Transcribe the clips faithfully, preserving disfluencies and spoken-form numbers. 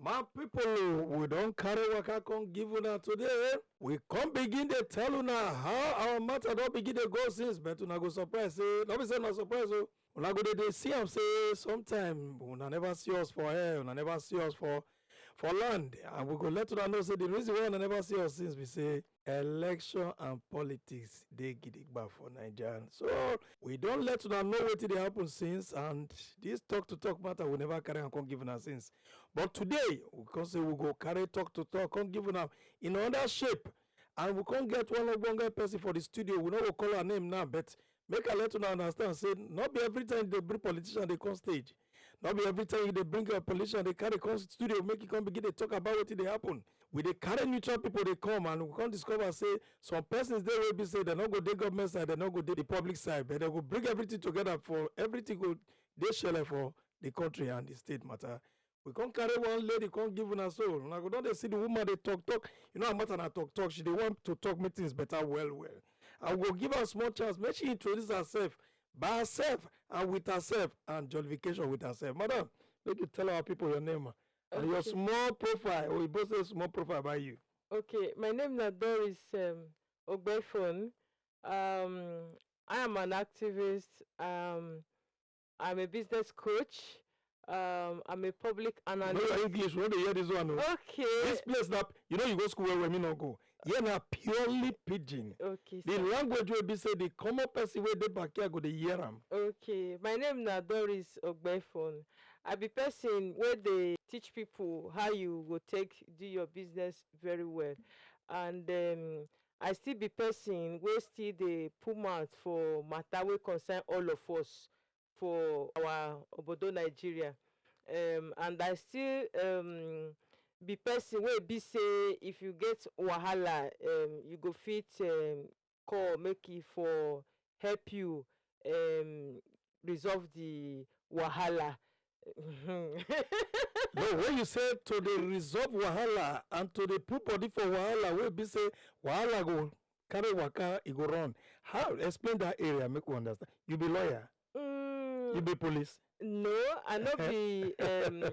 My people, oh, we don carry waka come give una today. We come begin dey tell una how our matter don begin dey go since, but una go surprise say, no be say na surprise o. Una go dey dey see am say sometime una never see us for air, una never see us for for land, and we go let una know say the reason why una never see us since be say election and politics dey gidigba for Naija. So we don let una know wetin dey happen since, and this talk to talk matter we never carry am come give una since. But today we come say we go carry talk to talk come give una in another shape, and we come get one ogbonge person for the studio. We no go call her name now, but make I let una understand say no be every time they bring politician dey come stage. No be every time you dey bring a politician, dey carry come studio, make you come begin dey talk about wetin dey happen. We dey carry neutral people dey come, and we come discover say some persons dey wey be say dem no go dey government side, dem no go dey the public side, but dem go bring everything together for everything go dey shele for the country and the state matter. We come carry one lady come give una so. Una go don dey see the woman dey talk talk. You know her matter na talk talk. She dey want to talk make things better well well. I go give her small chance. Make she introduce herself by herself and with herself and jollification with herself. Madam, make you tell our people your name and your Okay. small profile. We both say small profile by you. Okay, my name na Doris um, Ogbefon. Um, I am an activist. Um, I'm a business coach. Um, I'm a public You know analyst. Your English, we no dey hear this one o. Okay. This place na, you know, you go school well well, me no go. Here na purely pidgin. Okay, The sir. language wey be say the common person wey dey back here go dey hear am. Okay, my name na Doris Ogbefon. I be person wey dey teach people how you go take do your business very well. And um, I still be person wey still dey put mouth for matter wey concern all of us for our obodo Nigeria. Um, and I still um, be person wey be say if you get wahala, um, you go fit um, call make e for help you um, resolve the wahala. No, when you say to dey resolve wahala and to dey put body for wahala, wey be say wahala go carry waka, e go run. How? Explain that area, make we understand. You be lawyer? Mm, You be police? No, I no Uh-huh. be. Um,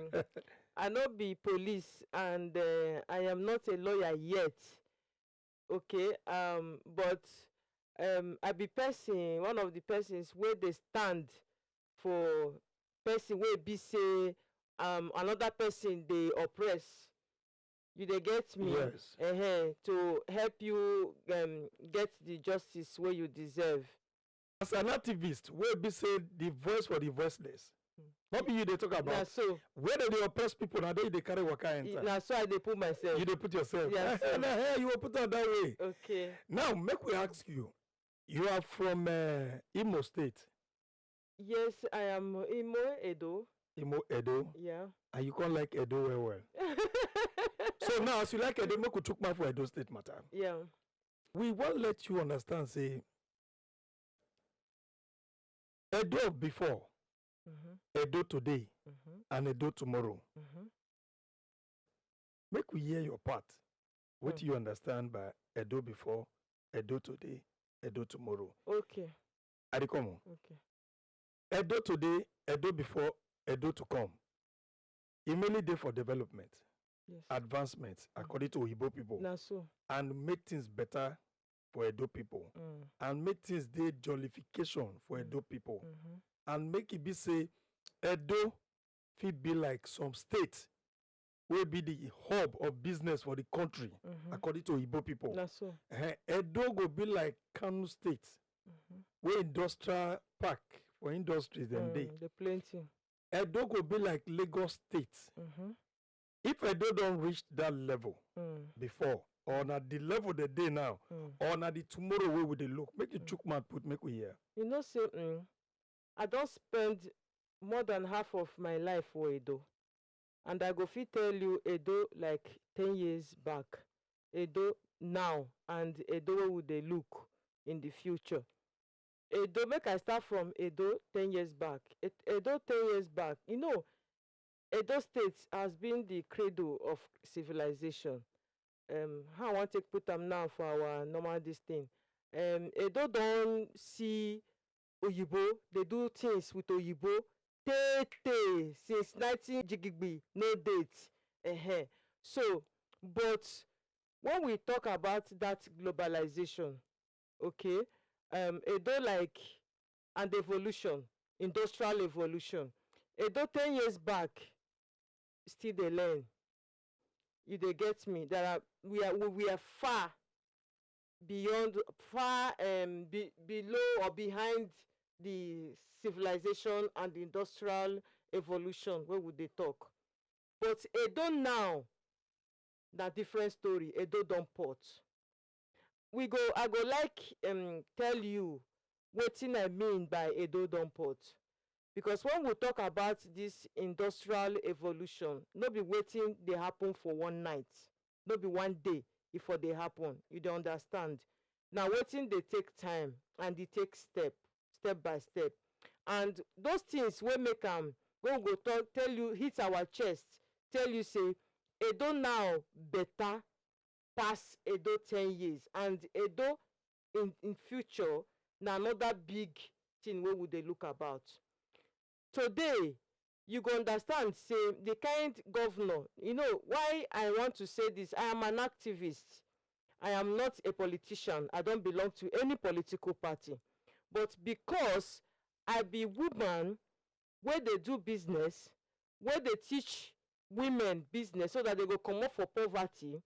I no be police, and uh, I am not a lawyer yet. Okay, um, but um, I be person, one of the persons where they stand for person wey be say um, another person dey oppress. You dey get me? Yes. Uh-huh. To help you um, get the justice where you deserve. As an activist, wey be say the voice for the voiceless. Mm. Not be you dey talk Na about. So Where they dey oppress people, na there you dey carry waka I- enter. na so I dey put myself. You dey put yourself. Yeah, so Na here you go put am that way. Okay. Now, make we ask you. You are from uh, Imo State. Yes, I am Imo Edo. Imo Edo. Yeah. And you can't like Edo well well. So now, as you like Edo, make we chook mouth for Edo State matter. Yeah. We wan let you understand say Edo before, Mm-hmm. Edo today, Mm-hmm. and Edo tomorrow. Mm-hmm. Make we hear your part. What Mm. you understand by Edo before, Edo today, Edo tomorrow? Okay. I dey come on. Okay. Edo today, Edo before, Edo to come. E mainly dey for development, Yes. advancement, Mm. according to Oyibo people, Na so. and make things better for Edo people, Mm. and make things dey jollification for Mm. Edo people, Mm-hmm. and make e be say Edo fit be like some state wey be the hub of business for the country, Mm-hmm. according to Oyibo people. Na so. Eh, Edo go be like Kano State, Mm-hmm. Where industrial park for industries dem dey. Mm, the plenty. Edo go be like Lagos State. Mm-hmm. If Edo don reach that level Mm. before, or na the level they dey now, Mm. or na the tomorrow wey we dey look, make you Mm. chook mouth put, make we hear. You know say mm, I don spend more than half of my life for Edo, and I go fit tell you Edo like ten years back, Edo now, and Edo wey we dey look in the future. Edo, make I start from Edo ten years back. E- Edo ten years back, you know, Edo State has been the cradle of civilization. Um, how I wan take put am now for our normal this thing? Um, Edo don see Oyibo, they do things with Oyibo, tey tey, since nineteen jigigbi, no date. Ehen. So, but when we talk about that globalization, okay, um, Edo like an evolution, industrial evolution. Edo ten years back, still dey learn. You dey get me? There are, we are, we, we are far beyond, far, um, be, below or behind the civilization and the industrial evolution wey we dey talk. But Edo now na different story. Edo don port. We go, I go like, um, tell you wetin I mean by Edo don port. Because when we talk about this industrial evolution, no be wetin dey happen for one night, no be one day e for dey happen. You dey understand? Na wetin dey take time and e take step, step by step. And those things wey make am, wey we go talk, tell you, hit our chest, tell you say Edo now better pass Edo ten years, and Edo in, in future na another big thing wey we dey look about. Today, you go understand say the kind governor, you know, why I want to say this, I am an activist. I am not a politician. I don't belong to any political party. But because I be woman wey dey do business, wey dey teach women business so that they go comot for poverty,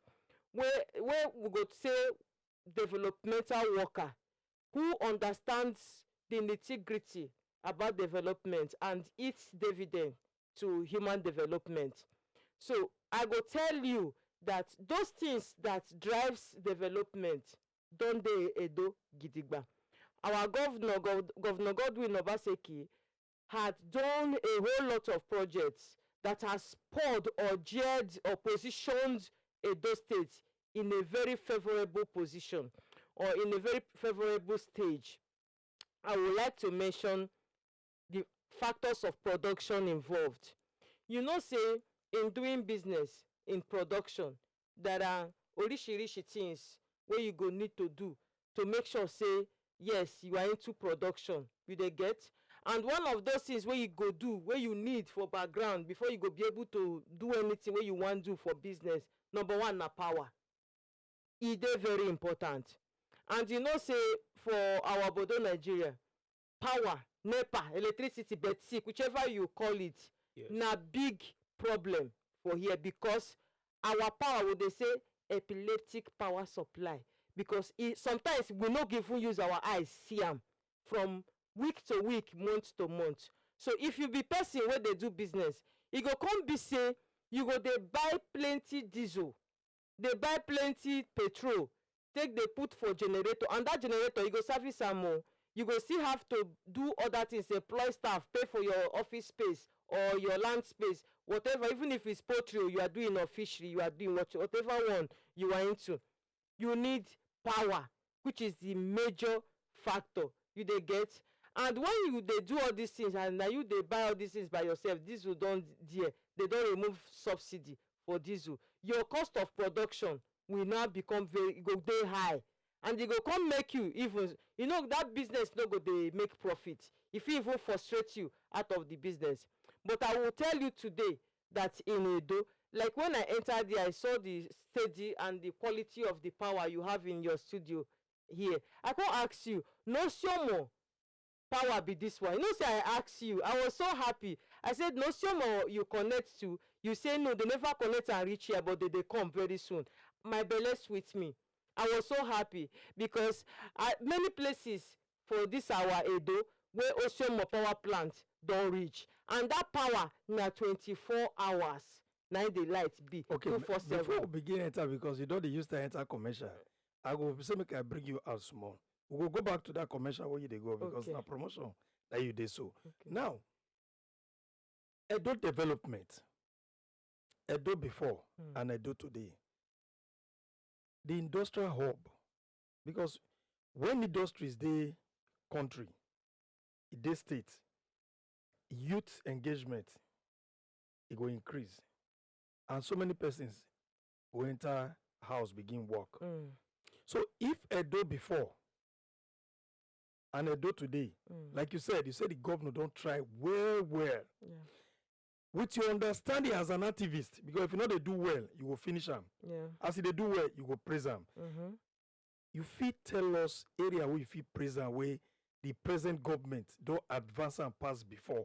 wey, wey we go say developmental worker who understands the nitty-gritty about development and its dividend to human development. So I go tell you that those things that drives development don dey Edo gidigba. Our governor, Gov-, Governor Godwin Obaseki, had done a whole lot of projects that has spurred or geared or positioned Edo State in a very favorable position or in a very favorable stage. I would like to mention the factors of production involved. You know say in doing business, in production, there are orishirishi things wey you go need to do to make sure say, yes, you are into production. You dey get? And one of those things wey you go do, wey you need for background before you go be able to do anything wey you wan do for business, number one na power. E dey very important. And you know say for our obodo Nigeria, power, nepa, electricity, betsic, whichever you call it, Yes. na big problem for here, because our power, we dey say, epileptic power supply, because e, sometimes we no go even use our eyes see am from week to week, month to month. So if you be person wey dey do business, e go come be say you go dey buy plenty diesel, dey buy plenty petrol, take dey put for generator, and that generator, you go service am o. You go still have to do other things, employ staff, pay for your office space or your land space, whatever. Even if it's poultry, you are doing, or fishery, you are doing what, whatever one you are into, you need power, which is the major factor. You dey get? And when you dey do all these things and na you dey buy all these things by yourself, diesel don dear, they don remove subsidy for diesel, your cost of production will now become very, e go dey high, and e go come make you even, you know, that business no go dey make profit. E fit even frustrate you out of the business. But I will tell you today that in Edo, like, when I enter there, I saw the steady and the quality of the power you have in your studio here. I come ask you, no show more power be this one. You know say I ask you, I was so happy. I said, no show more you connect to. You say no, they never connect and reach here, but they, they come very soon. My belle sweet me. I was so happy because I, many places for this our Edo, where Oshomo power plant don reach, and that power na twenty-four hours na im the light be. Okay, two m- four seven. Before we begin enter, because you don dey use to enter commercial, I go say make I bring you out small. We go go back to that commercial where you dey go, because Okay. Na promotion that you dey so. Okay. Now, Edo development, Edo before Hmm. and Edo today, the industrial hub, because when industries dey country, e dey state, youth engagement, e go increase, and so many persons go enter house begin work. Mm. So if Edo before and Edo today, Mm. like you said, you said the governor don try well well. Yeah. with your understanding as an activist, because if you no dey do well, you go finish am. Yeah. As you dey do well, you go praise am. Mm-hmm. You fit tell us area wey you fit praise am, wey the present government don advance am pass before,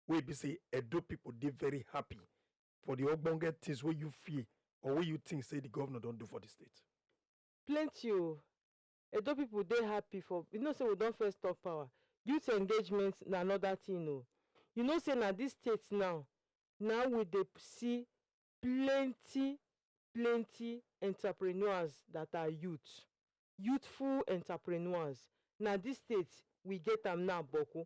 wey be say Edo people dey very happy for the ogbonge things wey you feel or wey you think say the governor don do for the state? Plenty o. Edo people dey happy for, you know say we don first talk power. Youth engagement na another thing o. You know say na this state now, now we dey see plenty, plenty entrepreneurs that are youth, youthful entrepreneurs. Na this state we get am now, Boku.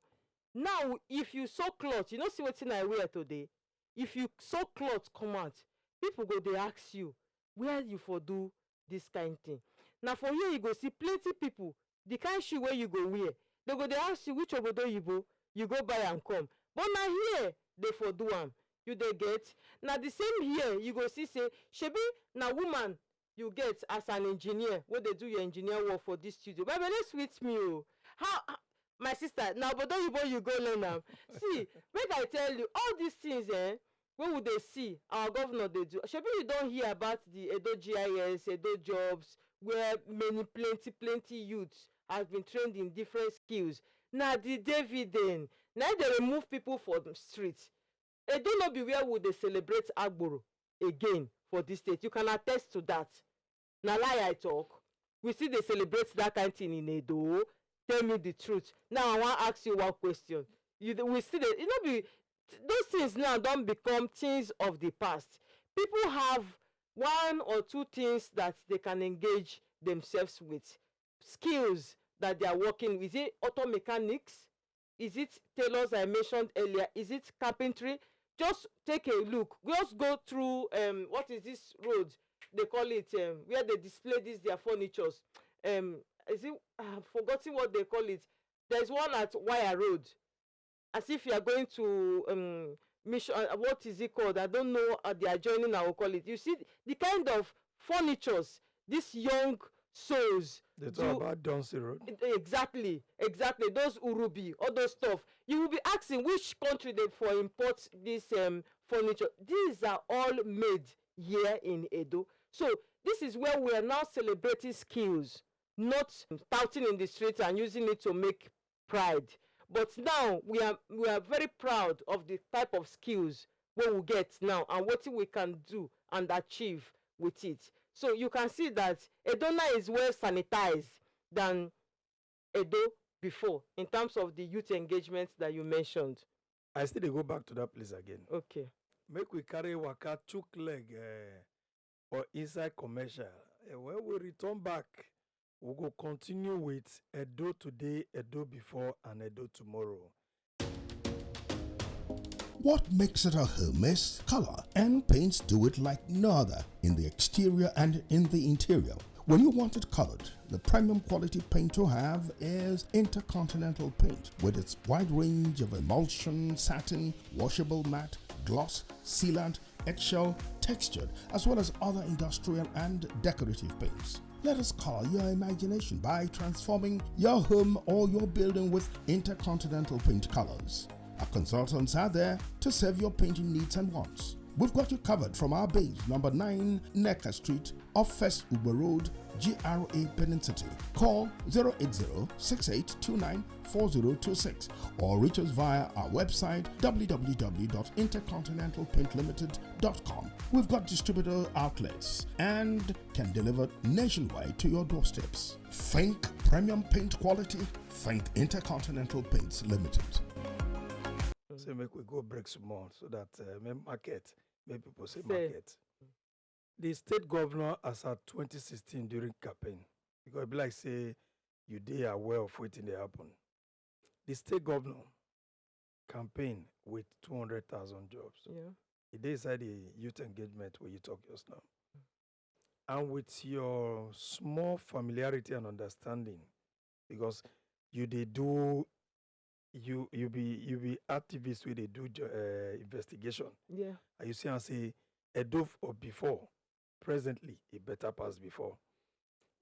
Now, if you sew cloth, you know see wetin I wear today? If you sew cloth come out, people go dey ask you, "Where you for do this kind thing?" Na for here you go see plenty people, the kind shoe wey you go wear, they go dey ask you which obodo oyibo you go buy am come. But na here they for do am. You dey get? Na the same here you go see say, shebi na woman you get as an engineer wey dey do your engineer work for this studio. My belle sweet me o. How, my sister, na obodo oyibo you go learn am? See, make I tell you, all these things, eh, wey we dey see our governor dey do. Shebi you don hear about the Edo G I S, Edo Jobs, where many, plenty, plenty youths have been trained in different skills? Na the dividend, na im dey remove people for the street. Edo no be where we dey celebrate agboro again for this state. You can attest to that. Na lie I talk? We still dey celebrate that kind thing in Edo? Tell me the truth. Now I wan ask you one question. You dey, we still dey, you know, be, those things now don become things of the past. People have one or two things that they can engage themselves with, skills that they are working with. Is it auto mechanics? Is it tailors I mentioned earlier? Is it carpentry? Just take a look. Just go through, um, what is this road? They call it, um, where they display these their furnitures. Um, is it, I've forgotten what they call it. There's one at Wire Road. As if you are going to, um, Mission, uh, what is it called? I don't know, uh, the adjoining, I will call it. You see the kind of furnitures these young souls They do. Talk about Dunsi Road. Exactly, exactly. Those urubi, all those stuff. You will be asking which country they for import this, um, furniture. These are all made here in Edo. So this is where we are now celebrating skills, not touting in the street and using it to make pride. But now we are, we are very proud of the type of skills wey we get now and wetin we can do and achieve with it. So you can see that Edo now is well sanitized than Edo before in terms of the youth engagement that you mentioned. I still dey go back to that place again. Okay. Make we carry waka chook leg, eh, for inside commercial. Eh, when we return back, we go continue with Edo today, Edo before, and Edo tomorrow. What makes it a home is color, and paints do it like no other in the exterior and in the interior. When you want it colored, the premium quality paint to have is Intercontinental Paint, with its wide range of emulsion, satin, washable matte, gloss, sealant, eggshell, textured, as well as other industrial and decorative paints. Let us color your imagination by transforming your home or your building with Intercontinental Paint colors. Our consultants are there to serve your painting needs and wants. We've got you covered from our base, number nine Necker Street, off First Uber Road, G R A, Benin City. Call zero eight zero six eight two nine four zero two six or reach us via our website, w w w dot intercontinental paint limited dot com. We've got distributor outlets and can deliver nationwide to your doorsteps. Think premium paint quality, think Intercontinental Paints Limited. Say make we go break small so that, uh, make market, make people say Say. Market. The state governor as at twenty sixteen during campaign, because e be like say you dey aware of wetin dey happen. The state governor campaign with two hundred thousand jobs. Yeah. E dey inside the youth engagement wey you talk just now. And with your small familiarity and understanding, because you dey do, you, you be, you be activist wey dey do jo-, uh, investigation. Yeah. And you see and say, Edo of before, presently, e better pass before.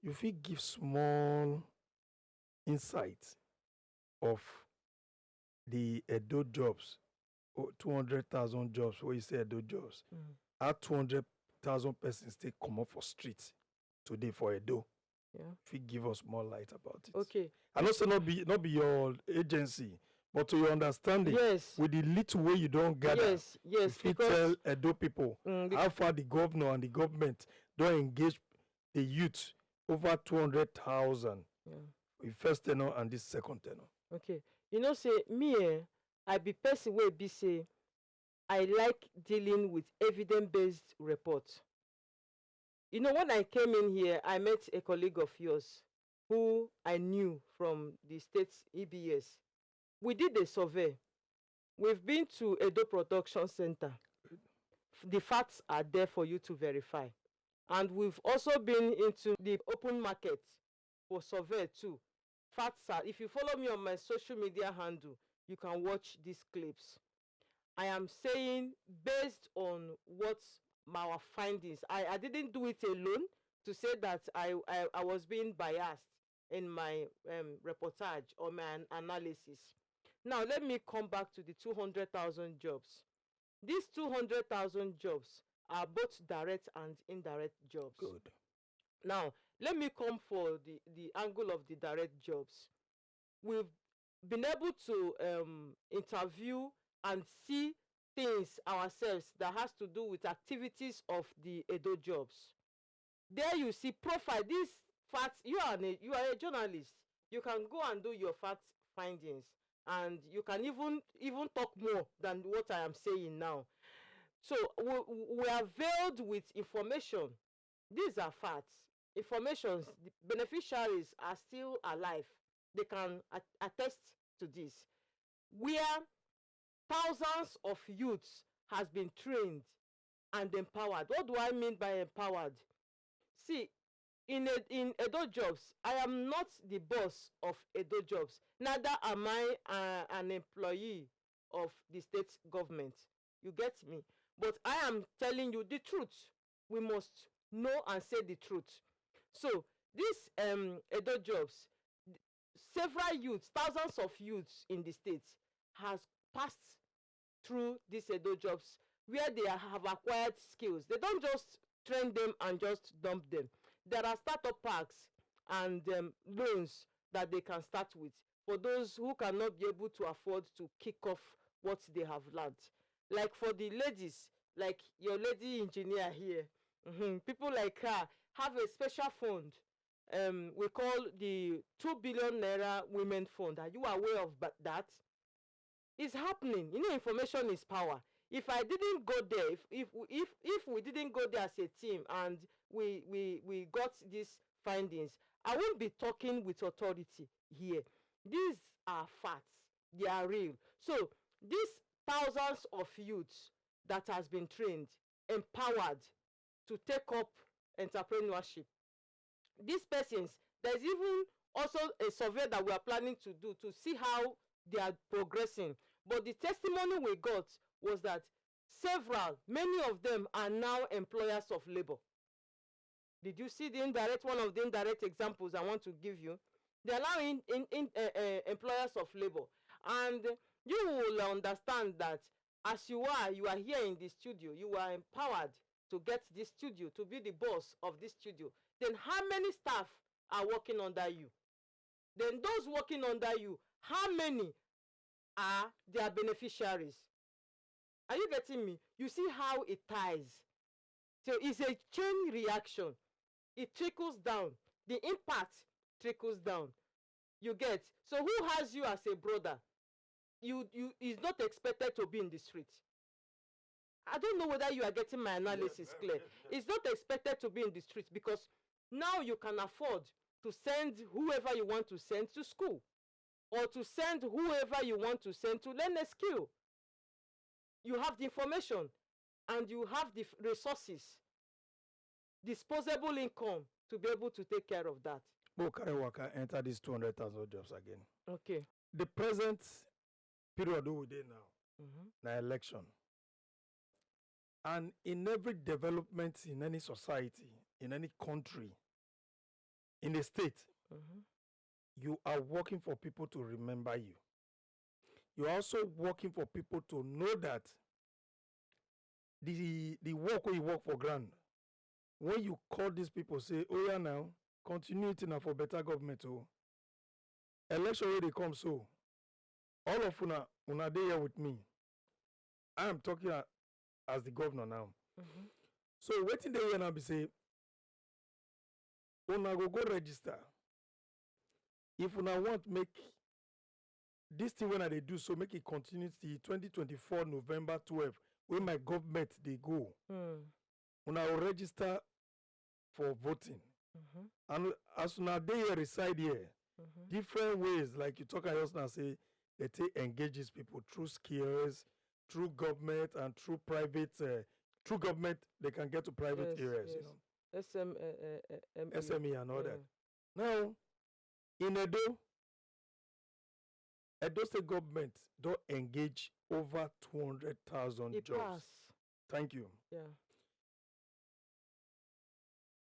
You fit give small insight of the Edo jobs oh, two hundred thousand jobs, wey you say Edo jobs, Mm. how two hundred thousand persons take comot for street today for Edo? Yeah. Fit give us more light about it. Okay. I know say not be not be your agency, but to your understanding, Yes. with the little way you don gather, Yes. you Yes. fit Because tell Edo people mm, be- how far the governor and the government don engage the youth over two hundred thousand. Yeah. The first tenor and this second tenor. Okay. You know, say me, eh, I be person wey be say I like dealing with evidence-based report. You know, when I came in here, I met a colleague of yours who I knew from the state E B S. We did a survey. We've been to Edo Production Center. The facts are there for you to verify. And we've also been into the open market for survey too. Facts are, if you follow me on my social media handle, you can watch these clips. I am saying, based on what my, our findings, I, I didn't do it alone to say that I, I, I was being biased in my um, reportage or my an- analysis. Now, let me come back to the two hundred thousand jobs. These two hundred thousand jobs are both direct and indirect jobs. Good. Now, let me come for the, the angle of the direct jobs. We've been able to um, interview and see things ourselves that has to do with activities of the Edo jobs. There you see profile. This fact, you are a, you are a journalist. You can go and do your fact findings, and you can even even talk more than what I am saying now. So we, we are veiled with information. These are facts. Informations. The beneficiaries are still alive. They can at- attest to this. Where thousands of youths has been trained and empowered. What do I mean by empowered? See, in a, in Edo jobs, I am not the boss of Edo jobs. Neither am I uh, an employee of the state government. You get me? But I am telling you the truth. We must know and say the truth. So this um, Edo jobs, several youths, thousands of youths in the state has passed through these Edo jobs where they have acquired skills. They don't just train them and just dump them. There are startup packs and um, loans that they can start with for those who cannot be able to afford to kick off what they have learned. Like for the ladies, like your lady engineer here, mhm, people like her have a special fund um, we call the two billion naira women fund. Are you aware of ba- that? It's happening. You know, information is power. If I didn't go there, if if we- if if we didn't go there as a team and we we we got these findings, I won't be talking with authority here. These are facts. They are real. So these thousands of youths that has been trained, empowered to take up entrepreneurship, these persons, there's even also a survey that we are planning to do to see how they are progressing. But the testimony we got was that several, many of them are now employers of labor. Did you see the indirect, one of the indirect examples I want to give you? They are now in, in, in, uh, uh, employers of labor. And you will understand that as you are, you are here in the studio, you are empowered to get this studio, to be the boss of this studio. Then how many staff are working under you? Then those working under you, how many are their beneficiaries? Are you getting me? You see how it ties. So it's a chain reaction. It trickles down. The impact trickles down. You get? So who has you as a brother? You you is not expected to be in the street. I don't know whether you are getting my analysis clear. It's not expected to be in the street because now you can afford to send whoever you want to send to school or to send whoever you want to send to learn a skill. You have the information and you have the f- resources, disposable income to be able to take care of that. But carry waka enter these two hundred thousand jobs again. Okay. The present period wey we dey now, Mm-hmm. na election. And in every development in any society, in any country, in a state, Mm-hmm. you are working for people to remember you. You're also working for people to know that the the work wey you work for ground, when you call these people, say, "Oh yeah, now continuity na for better government." Oh, election wey dey come, so all of una, una dey here with me. I am talking a- as the governor now. So wetin dey here now be say, una go go register if una want make this thing wey I dey do so, make e continue till twenty twenty-four November twelve, wey my government dey go. Mm. Una go register for voting. Mhm. And as una dey here, reside here, Mhm. different ways, like you talk am just now, say they take engage these people through skills, through government, and through private, uh, through government, they can get to private Yes, areas, you yes. know, S M, uh, uh, uh, M E. S M E and all that. Mm. Now, in Edo, Edo State government don engage over two hundred thousand It jobs. Pass. Thank you. Yeah.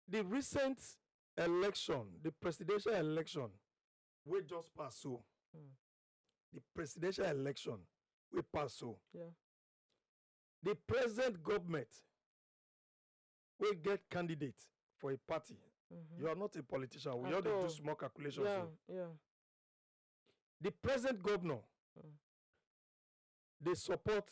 The recent election, the presidential election, wey just pass so, Mm. the presidential election wey pass so, Yeah. the present government wey get candidate for a party, Mhm. you are not a politician. We At all dey all. Do small calculations. Yeah. So. Yeah. The present governor Mm. dey support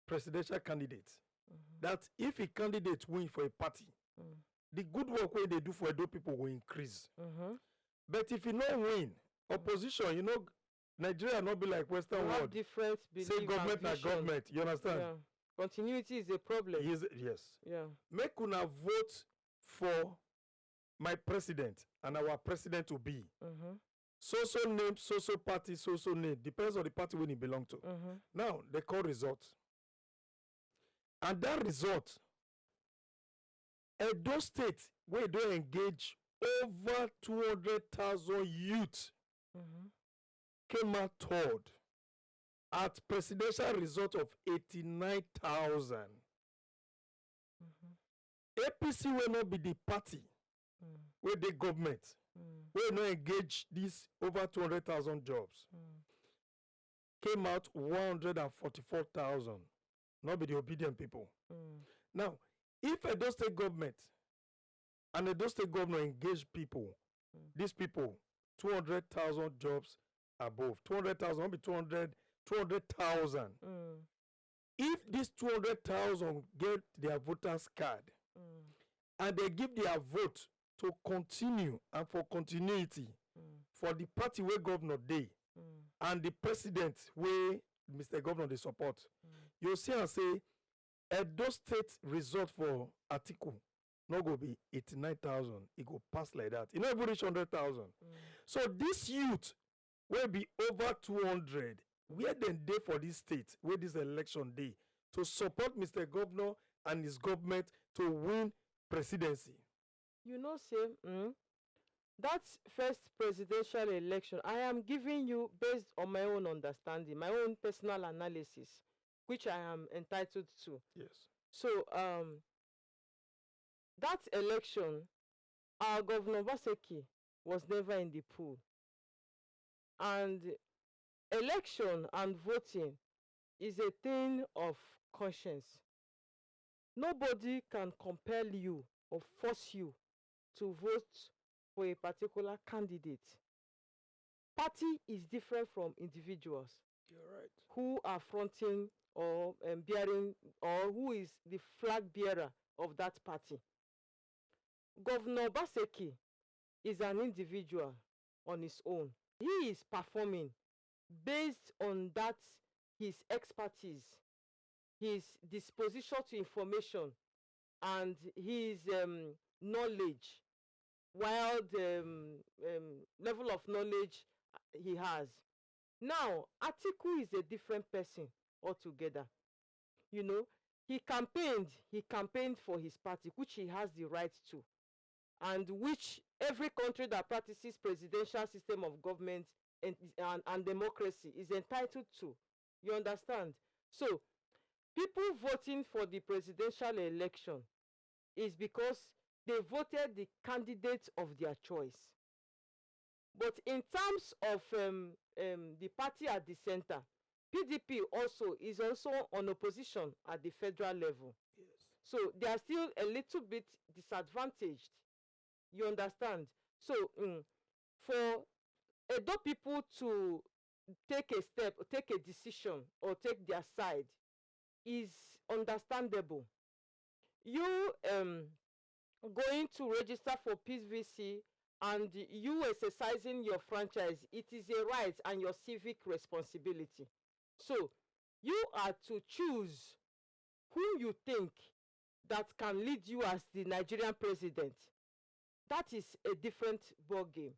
presidential candidate. Mhm. That if a candidate win for a party, Mm. the good work wey they do for Edo people will increase. Mhm. But if you no win, opposition, you know, Nigeria not be like Western We have world. Different belief Say government and na vision. Government, you understand? Yeah. Continuity is a problem. Yes, yes. Yeah. Make una vote for my president and our president to be. Mhm. So so name, so so party, so so name. Depends on the party wey e belong to. Mhm. Now they call result. And that result, Edo State, wey don engage over two hundred thousand youth, Mhm. came out third at presidential result of eighty-nine thousand. Mhm. A P C, wey no be the party Mm. wey dey government, Mm. wey no engage these over two hundred thousand jobs, Mm. came out one hundred and forty-four thousand. No be the obedient people. Mm. Now, if Edo State government and Edo State governor engage people, Mm. These people, two hundred thousand jobs above. Two hundred thousand, not be two hundred, two hundred thousand. Mm. If these two hundred thousand get their voters card Mm. and they give their vote to continue and for continuity Mm. for the party where governor dey Mm. and the president where Mister Governor dey support, Mm. you see and say Edo State result for Atiku no go be eighty-nine thousand, e go pass like that. E no even reach hundred thousand. Mm. So this youth wey be over two hundred, where dem dey for this state wey this election dey to support Mister Governor and his government to win presidency. You know, say, mm, that first presidential election, I am giving you based on my own understanding, my own personal analysis, which I am entitled to. Yes. So, um, that election, our Governor Obaseki was never in the pool. And election and voting is a thing of conscience. Nobody can compel you or force you to vote for a particular candidate. Party is different from individuals You're right. Who are fronting or, um, bearing, or who is the flag bearer of that party. Governor Obaseki is an individual on his own. He is performing based on that, his expertise, his disposition to information, and his, um, knowledge, wild, um, um, level of knowledge he has. Now, Atiku is a different person altogether. You know, he campaigned, he campaigns for his party, which he has the right to, and which every country that practices presidential system of government and, and, and democracy is entitled to. You understand? So, people voting for the presidential election is because they voted the candidate of their choice. But in terms of, um, um, the party at the center, P D P also is also on opposition at the federal level. So they are still a little bit disadvantaged. You understand? So mm, for Edo people to take a step, take a decision, or take their side is understandable. You um, going to register for P V C and you exercising your franchise, it is a right and your civic responsibility. So you are to choose who you think that can lead you as the Nigerian president. That is a different ball game.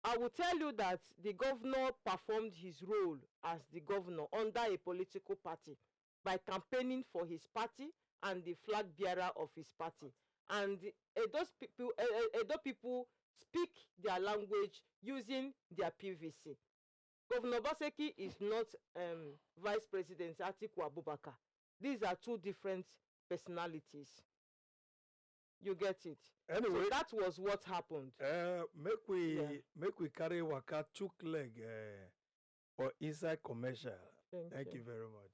I will tell you that the governor performed his role as the governor under a political party by campaigning for his party and the flag bearer of his party. And Edo people, eh, eh, Edo people speak their language using their P V C. Governor Obaseki is not um, Vice President Atiku Abubakar. These are two different personalities. You get it? So Anyway, that was what happened. uh, make we Yeah. make we carry waka chook leg uh, for inside commercial. Thank, Thank you. You very much.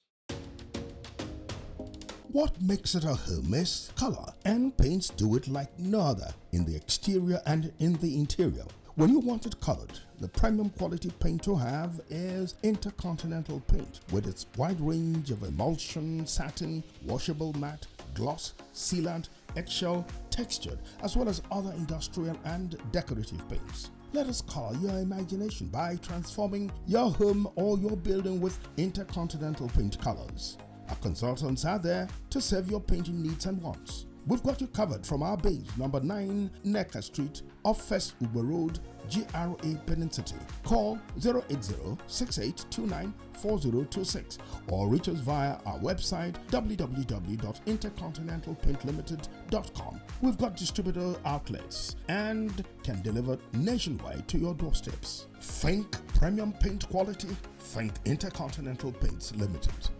What makes it a Hermes color? And paints do it like no other in the exterior and in the interior. When you want it colored, the premium quality paint to have is Intercontinental Paint with its wide range of emulsion, satin, washable matte, gloss, sealant, eggshell, textured, as well as other industrial and decorative paints. Let us color your imagination by transforming your home or your building with Intercontinental Paint colors. Our consultants are there to serve your painting needs and wants. We've got you covered from our base, number nine Necker Street, off First Uber Road, G R A Benin City. Call zero eight zero six eight two nine four zero two six or reach us via our website w w w dot intercontinental paint limited dot com. We've got distributor outlets and can deliver nationwide to your doorsteps. Think premium paint quality? Think Intercontinental Paints Limited.